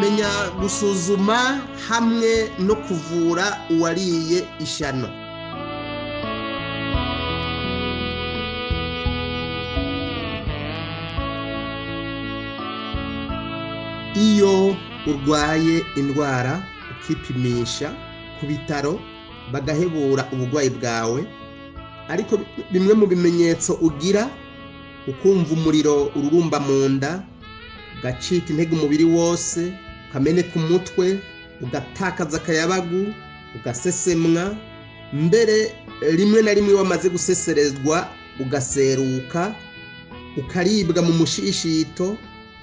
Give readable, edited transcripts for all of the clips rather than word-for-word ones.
Menya gusuzuma hamwe no kuvura uwariye ishano. Iyo urwaye indwara ukipimisha ku bitaro bagahebura uburwayi bwawe, ariko bimwe mu bimenyetso ugira ukumva umuriro ururumba mu nda, ugacika intege umubiri wose, ukameneka umutwe, ugatakaza akayabagu, ugasesemwa, mbere rimwe na rimwe wamaze guseserezwa ugaseruka, ukaribwa mu mushishito,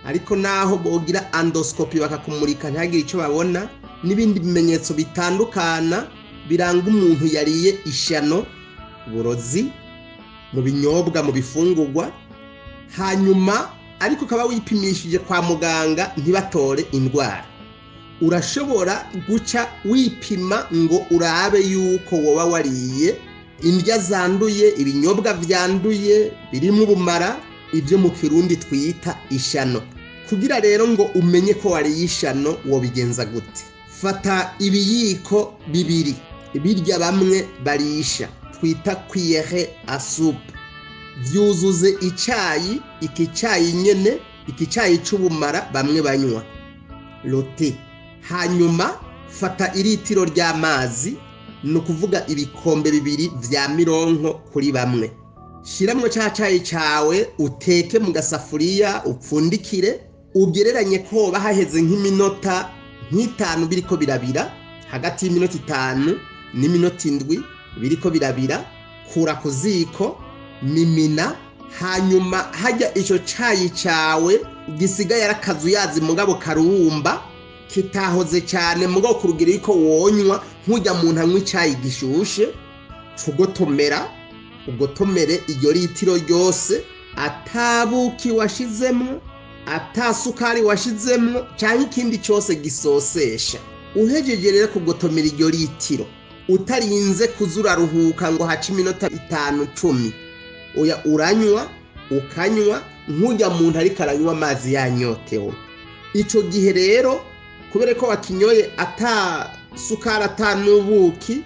ariko naho bogira andosikopi bakakumurika ntihagire icyo babona, n'ibindi bimenyetso bitandukana biranga umuntu yariye ishano, uburozi mu binyobwa, mu bifungurwa, hanyuma ariko ukaba wipimishije kwa muganga ntibatore indwara. Urashobora guca wipima ngo urabe yuko woba wariye indya zanduye, ibinyobwa vyanduye birimo ubumara, ibyo mu Kirundi twita ishano. Kugira rero ngo umenye ko wariye ishano wobigenza gute? Fata ibiyiko bibiri birya bamwe barisha twita cuillère à soupe, vyuzuze icayi, iki cayi nyene, iki cayi c'ubumara bamwe banywa lote. Hanyuma fata iritiro ry'amazi, ni ukuvuga ibikombe bibiri vya mironko kuri bamwe. Shiramwo ca cayi cawe, uteke mu gasafuriya, upfundikire, ugereranye ko hoba haheze nk'iminota nk'itanu biriko birabira, hagati y'iminota 5 n'iminota 7 biriko birabira. Kura ku ziko, mimina, hanyuma hajya ico cayi cawe gisigaye ari akazuyazi mugabo karumba, kitahoze cyane mugabo ku rugero yuko wonywa nk'ujya muntu anywa icayi gishushe, cugotomera, ugotomere iryo litiro ryose, atabuki washizemwo, atasukari washizemwo, canke ikindi cyose gisosesha. Uhejeje rero kugotomera iryo litiro, utarinze kuzuraruhuka ngo hace iminota 5 10, oya, uranywa ukanywa nk'ujya muntu ariko aranywa amazi yanyotewe. Ico gihe rero kubera ko wakinyoye ata sukari ata n'ubuki,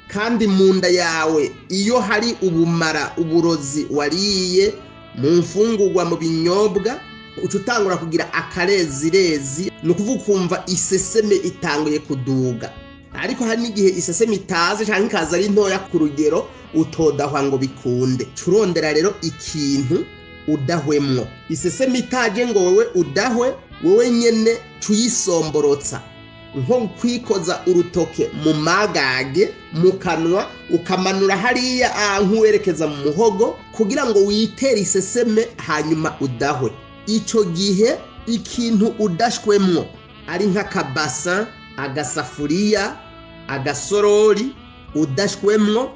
kandi mu nda yawe iyo hari ubumara, uburozi wariye mu mfungurwa, mu binyobwa, uca utangura kugira akarezirezi, ni ukuvuga ukumva iseseme itanguye kuduga. Ariko hari n'igihe iseseme itaze canke ikaza ari ntoya ku rugero utodahwa ngo bikunde. Curondera rero ikintu udahwemwo. Iseseme itaje ngo wewe udahwe, wewe nyene cuyisomborotsa, nko kwikoza urutoke mu magage mu kanwa, ukamanura hariya nk'uwerekeza mu muhogo, kugira ngo witere iseseme hanyuma udahwe. Ico gihe ikintu udashwemwo ari nk'akabasa, agasafuriya, agasorori udashwemwo,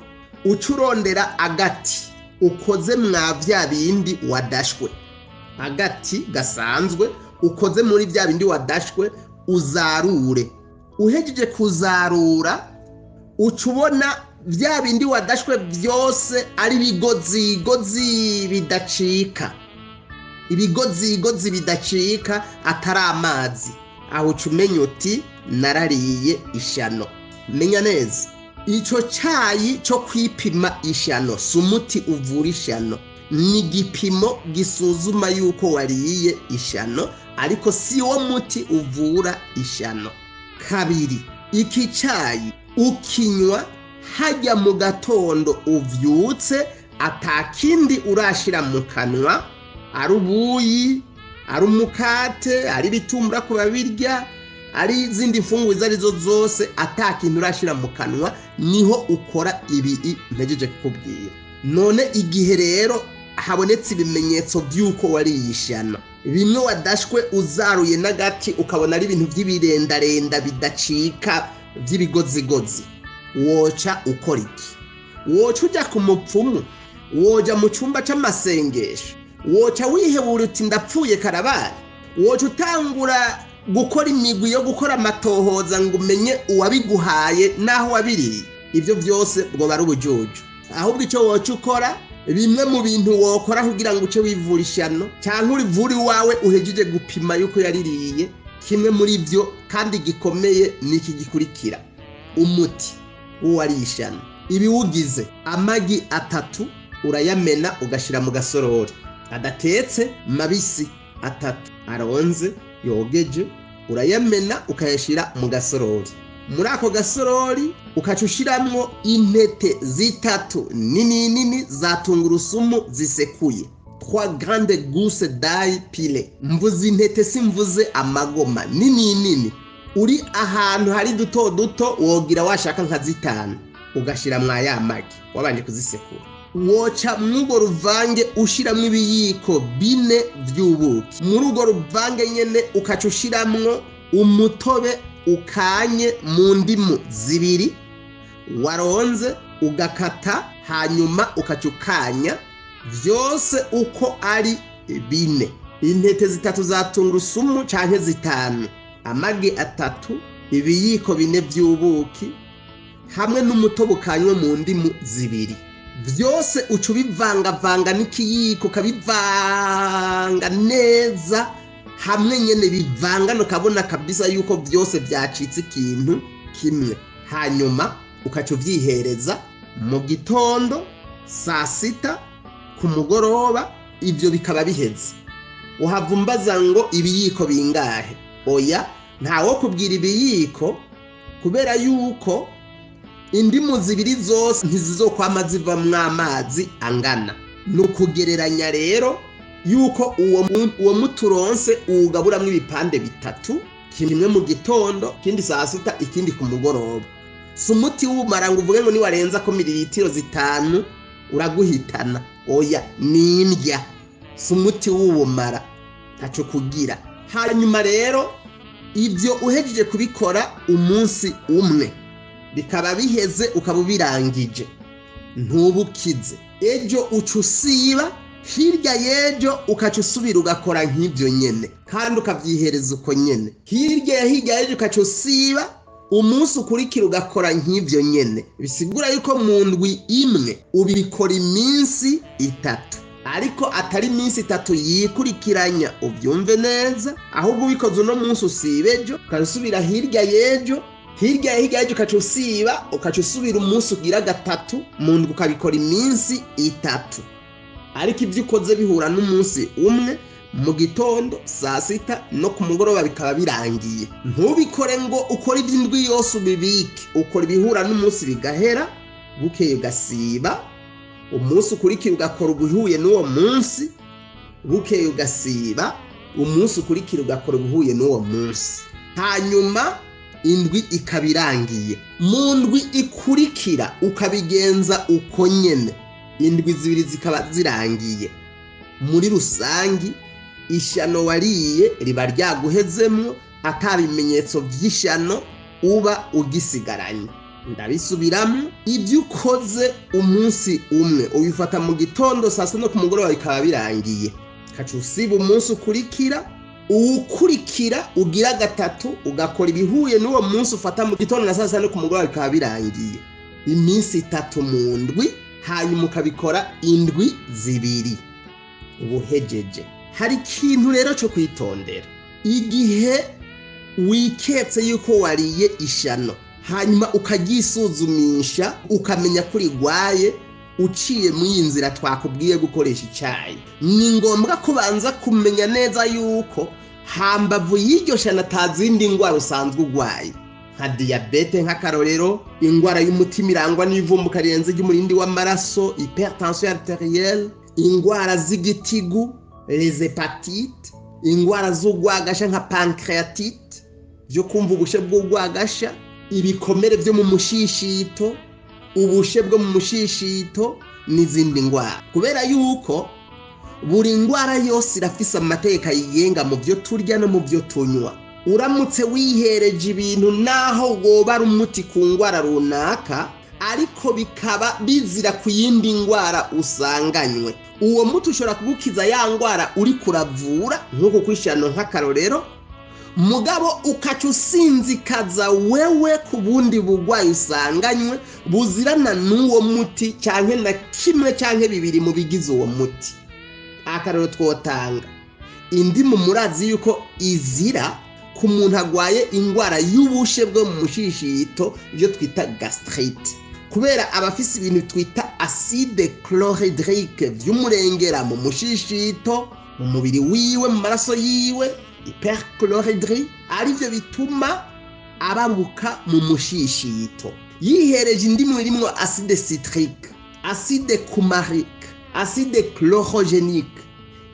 uca urondera agati ukoze mwa vya bindi wadashwe, agati gasanzwe ukoze muri vya bindi wadashwe, uzarure. Uhejeje kuzarura, uca ubona vya bindi wadashwe vyose ari ibigozigozi bidacika, ibigozigozi bidacika, atari amazi. Aho uca umenya uti narariye ishano. Menya neza, ico cayi co kwipima ishano si umuti uvura ishano, ni igipimo gisuzuma yuko wariye ishano, ariko si wo muti uvura ishano. Kabiri, iki cayi ukinywa hajya mu gatondo uvyutse, atakindi urashira mu kanwa, ari ubuyi, ari umukate, ari ibitumbura ku babirya, ari izindi mfungurwa izo arizo zose, atakintu urashira mu kanwa, niho ukora ibi mpejeje kukubwira. None igihe rero habonetse ibimenyetso by'uko wariye ishano, bimwe wadashwe uzaruye n'agati, ukabona ari ibintu by'ibirendarenda bidacika by'ibigozigozi, woca ukora iki? Woca uja ku mupfumu? Woja mu cyumba c'amasengesho? Woca wihebura uti ndapfuye karabaye? Woca utangura gukora imigwi yo gukora amatohoza ngo umenye uwabiguhaye n'aho wabiriye? Ibyo byose bwoba ari ubujuju. Ahubwo icyo woca ukora, bimwe mu bintu wokora kugira ngo uce wivura ishano, cyangwa urivure iwawe uhejeje gupima yuko yaririye, Kimwe muri byo kandi gikomeye ni iki gikurikira: umuti w'uwariye ishano, ibiwugize: amagi 3 urayamena ugashyira mu gasorori adatetse, mabisi 3 aronze yogeje, urayamena ukayashyira mu gasorori. Muri ako gasorori ukaca ushiramwo intete 3 nini nini za tungurusumu zisekuye, 3 grandes gousses d'ail pilées. Mvuze intete, simvuze amagoma, nini nini. Uri ahantu hari duto duto wogira washaka nka 5, ugashira mwa ya magi wabanje kuzisekura. Woca mw'urwo ruvange ushiramwo ibiyiko 4 vy'ubuki. Muri urwo ruvange nyene ukaca ushiramwo umutobe ukanye mu ndimu 2 waronze, ugakata, hanyuma ukaca ukanya vyose uko ari 4. Intete 3 za tungurusumu canke 5, amagi 3, ibiyiko 4 vy'ubuki hamwe n'umutobe ukanywe mu ndimu 2. Vyose uca ubivangavanga n'ikiyiko, ukabivanga neza hamwe nyene bivangana, ukabona kabisa yuko vyose vyacitse ikintu kimwe. Hanyuma ukaca uvyihereza mu gitondo, saa 6, ku mugoroba, ivyo bikaba biheze. Uhava umbaza ngo ibiyiko bingahe? Oya, ntawo kubwira ibiyiko, kubera yuko indimu 2 zose ntizizokwama zivamwo amazi angana. Ni ukugereranya rero yuko uwo muturonse uwugaburamwo ibipande 3, kimwe mu gitondo, ikindi saa 6, ikindi ku mugoroba. Si umuti w'ubumara ngo uvuge ngo niwarenza ko mililitiro 5 uraguhitana. Oya, ni indya, si umuti w'ubumara, ntaco kugira. Hanyuma rero ibyo uhejeje kubikora umunsi umwe bikaba biheze, ukaba ubirangije, ntubukize. Ejo uca usiba, hirya y'ejo ukaca usubira ugakora nk'ibyo nyene, kandi ukavyihereza uko nyene. Hirya ya hirya y'ejo ukaca usiba, umunsi ukurikira ugakora nk'ibyo nyene. Bisigura yuko mu ndwi imwe ubikora iminsi 3, ariko atari iminsi 3 yikurikiranya, ubyumve neza, ahubwo ubikoze uno munsi usiba ejo, ukasubira hirya y'ejo, hirya ya hirya y'ejo ukaca usiba, ukaca usubira umunsi ugira 3 mu ndwi, ukabikora iminsi 3. Ariko ibyo ukoze bihura n'umunsi umwe, mu gitondo, saa 6 no ku mugoroba, bikaba birangiye. Ntubikore ngo ukore iby'indwi yose ubibike, ukora ibihura n'umunsi bigahera, bukeye ugasiba, umunsi ukurikira ugakora ubuhuye n'uwo munsi, bukeye ugasiba, umunsi ukurikira ugakora ubuhuye n'uwo munsi. Hanyuma indwi ikaba irangiye. Mu ndwi ikurikira ukabigenza uko nyene, indwi 2 zikaba zirangiye. Muri rusangi ishano wariye riba ryaguhezemwo, ata bimenyetso vy'ishano uba ugisigaranye. Ndabisubiramwo, ibyo ukoze umunsi umwe ubifata mu gitondo, saa 6 no ku mugoroba, bikaba birangiye. Ukaca usiba umunsi ukurikira, uwukurikira ugira 3 ugakora ibihuye n'uwo munsi ufata mu gitondo na saa 6 no ku mugoroba, bikaba birangiye. Iminsi 3 mu ndwi, hanyuma ukabikora indwi 2, ubuhejeje. Hari ikintu rero cyo kwitondera. Igihe wiketse yuko wariye ishano, hanyuma ukaryisuzumisha, ukamenya ko urigwaye, uciye mu iyi nzira twakubwiye gukoresha icayi, ni ngombwa kubanza kumenya neza yuko hambavu y'iryo shano atazindi ndwara usanzwe urwaye, nka diyabete nk'akarorero, indwara y'umutima irangwa n'ivumbuka rirenze ry'umurindi w'amaraso, hypertension artérielle, indwara z'igitigu, les hépatites, indwara z'urwagasha nka pancréatite, byo kumva ubushe bw'urwagasha, ibikomere byo mu mushishito, ubushe bwo mu mushishito n'izindi ndwara. Kubera yuko buri ndwara yose irafise amategeko ayigenga mu byo turya no mu byo tunywa. Uramutse wihereje ibintu naho woba ari umuti ku ndwara runaka, ariko bikaba bizira ku yindi ndwara usanganywe, uwo muti ushobora kugukiza ya ndwara uri kuravura, nk'uko kwishano nk'akarorero, mugabo ukaca usinzikaza wewe ku bundi bugwayi usanganywe buzirana n'uwo muti, canke na kimwe canke bibiri mu bigize uwo muti. Akarorero twotanga, indimu murazi yuko izira ku muntu agwaye indwara y'ubushe bwo mu mushishito, ibyo twita gastrite, kubera abafise ibintu twita acide chlorhydrique vy'umurengera mu mushishito, mu mubiri wiwe, mu maraso yiwe, hyperchlorhydrie, arivyo bituma ababuka mu mushishito. Yihereje indimu irimwo acide citrique, acide coumarique, acide chlorogénique,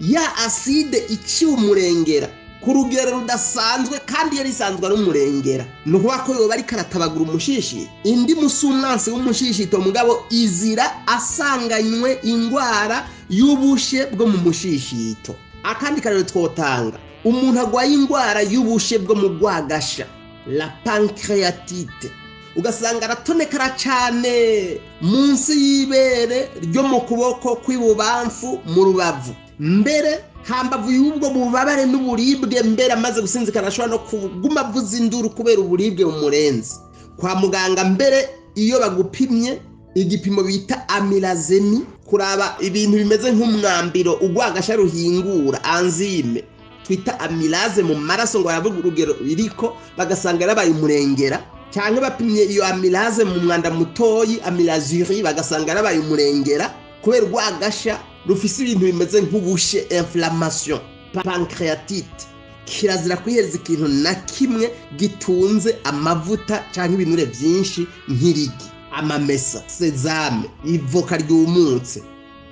ya acide iciye umurengera ku rugero rudasanzwe kandi yari isanzwe ari umurengera, ni ukuvuga ko yoba ariko aratabagura umushishito. Indimu si umwansi w'umushishito, mugabo izira asanganywe indwara y'ubushe bwo mu mushishito. Akandi karero twotanga, umuntu agwaye indwara y'ubushe bwo mu rwagasha, la pancréatite, ugasanga aratonekara cane munsi y'ibere ryo mu kuboko kw'ibubamfu mu rubavu, mbere hambavu y'ubwo bubabare n'uburibwe, mbere amaze gusinzikana ashobora no kuguma avuza induru kubera uburibwe bumurenze. Kwa muganga mbere iyo bagupimye igipimo bita amylazemi, kuraba ibintu bimeze nk'umwambiro urwagasha ruhingura enzyme twita amylase mu maraso, ngo baravuga urugero biriko, bagasanga yarabaye umurengera, cyangwa bapimye iyo amylase mu mwanda mutoyi, amylazurie, bagasanga yarabaye umurengera kubera urwagasha rufise ibintu bimeze nk'ubushe, inflammation, pancréatite. Kirazira kwihereza ikintu na kimwe gitunze amavuta cyangwa ibinure byinshi nk'irigi, amamesa, sezame, ivoka ryumutse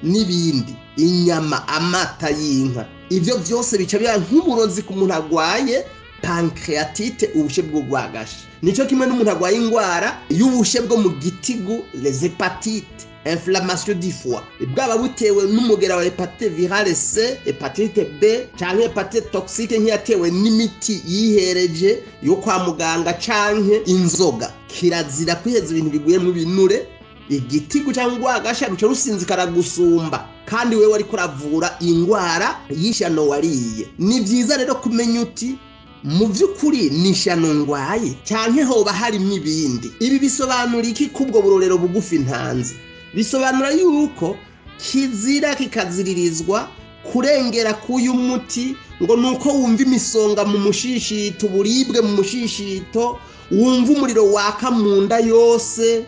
n'ibindi, inyama, amata y'inka. Ivyo byose bica biba nk'uburozi ku muntu agwaye pancréatite, ubushe bw'urwagasha. Nico kimwe n'umuntu agwaye indwara y'ubushe bwo mu gitigu, les hépatites, inflammation du foie, bwaba butewe n'umugera wa hépatite virale C, hépatite B canke hépatite toxique nk'iyatewe n'imiti yihereje yo kwa muganga canke inzoga. Kirazira kwiheza ibintu biguyemwo ibinure, igitigu cyangwa urwagasha ruca rusinzikara gusumba, kandi wewe ariko uravura indwara y'ishano wariye. Ni vyiza rero kumenya uti mu by'ukuri ni ishano ngwaye canke hoba harimwo ibindi. Ibi bisobanura iki kubwo burorero bugufi ntanze? Bisobanura yuko kizira kikaziririzwa kurengera k'uyu muti ngo nuko wumva imisonga mu mushishito, uburibwe mu mushishito, wumva umuriro waka mu nda yose,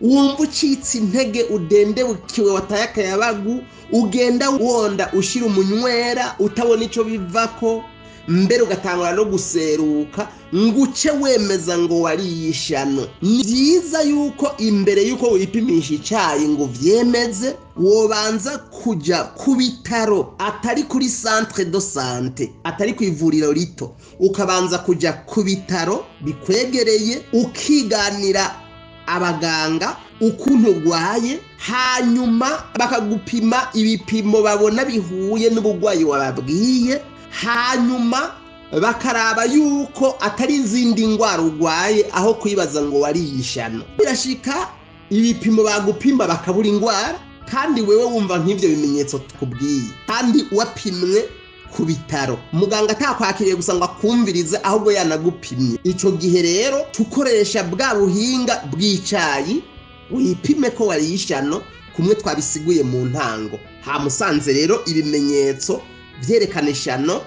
wumva ucitse intege, udendebukiwe, wataye akayabagu, ugenda wonda ushira umunywera utabona ico bivako, mbere ugatangura no guseruka, nguce wemeza ngo wariye ishano. Ni vyiza yuko imbere yuko wipimisha icayi ngo vyemeze, wobanza kuja ku bitaro, atari kuri centre de santé, atari ku ivuriro rito, ukabanza kuja ku bitaro bikwegereye, ukiganira abaganga ukuntu urwaye, hanyuma bakagupima ibipimo babona bihuye n'ubugwayi wababwiye, hanyuma bakaraba yuko atari izindi ndwara urwaye, aho kwibaza ngo wariye ishano. Birashika ibipimo bagupima bakabura indwara, kandi wewe wumva nk'ivyo bimenyetso tukubwiye, kandi wapimwe ku bitaro, muganga atakwakiriye gusa ngo akumvirize, ahubwo yanagupimye. Ico gihe rero tukoresha bwa buhinga bw'icayi, wipime ko wariye ishano kumwe twabisiguye mu ntango. Hamusanze rero ibimenyetso vyerekana ishano,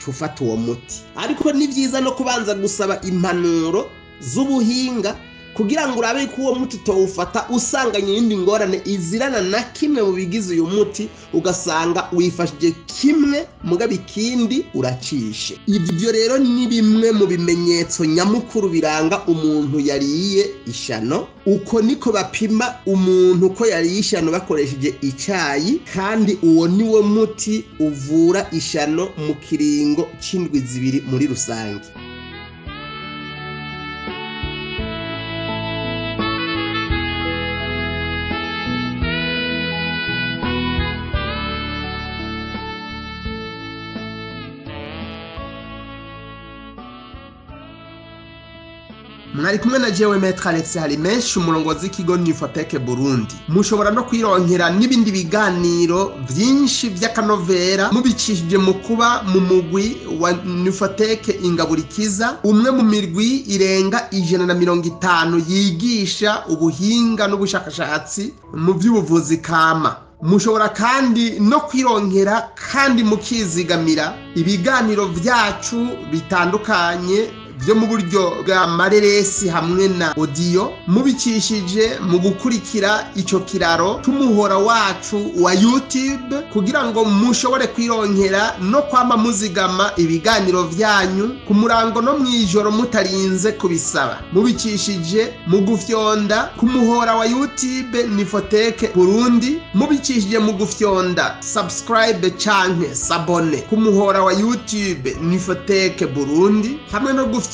cufata uwo muti. Ariko ni vyiza no kubanza gusaba impanuro z'ubuhinga kugira ngo urabe ko uwo muti utawufata usanganye iyindi ngorane izirana na kimwe mu bigize uyu muti, ugasanga wifashije kimwe mugabo ikindi uracishe. Ibyo rero ni bimwe mu bimenyetso nyamukuru biranga umuntu yariye ishano. Uko niko bapima umuntu ko yariye ishano bakoresheje icayi, kandi uwo niwo muti uvura ishano mu kiringo c'indwi zibiri muri rusange. Mwari kumwe na jewe Maître Alex Harimenshi, umurongozi w'ikigo Newfotech Burundi. Mushobora no kwironkera n'ibindi biganiro vyinshi vy'akanovera mubicishije mu kuba mu mugwi wa Newfotech Ingaburikiza, umwe mu mirwi irenga 150 yigisha ubuhinga n'ubushakashatsi mu vy'ubuvuzi kama. Mushobora kandi no kwironkera kandi mukizigamira ibiganiro byacu bitandukanye byo mu buryo bwa mareresi hamwe na odiyo, mubicishije mu gukurikira icyo kiraro cy'umuhora wacu wa YouTube, kugira ngo mushobore kwironkera no kwama muzigama ibiganiro byanyu ku murango no mu ijoro mutarinze kubisaba, mubicishije mu gufyonda ku muhora wa YouTube Nifoteke Burundi, mubicishije mu gufyonda subscribe canke s'abonner ku muhora wa YouTube Nifoteke Burundi, hamwe no gufyonda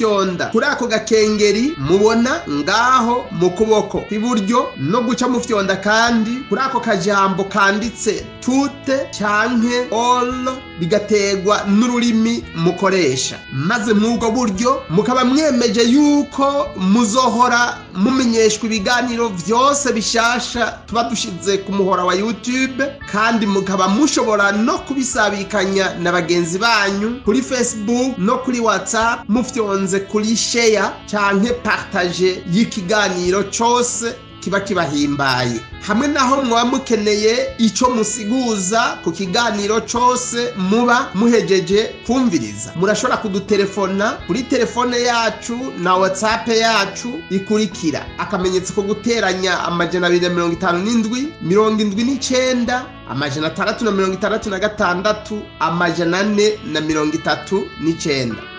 kuri ako gakengeri mubona ngaho mu kuboko kw'iburyo, no guca mufyonda kandi kuri ako kajambo kanditse tout canke all, bigaterwa n'ururimi mukoresha. Maze mw'ubwo buryo mukaba mwemeje yuko muzohora mumenyeshwa ibiganiro vyose bishasha tuba dushize ku muhora wa YouTube, kandi mukaba mushobora no kubisabikanya na bagenzi banyu kuri Facebook no kuri WhatsApp, mufyonze kuri share canke partage y'ikiganiro cose kiba kibahimbaye. Hamwe naho mwaba mukeneye ico musiguza ku kiganiro cose muba muhejeje kumviriza, murashobora kudutelefona kuri telefone yacu na WhatsApp yacu ikurikira: *257 79 666 439.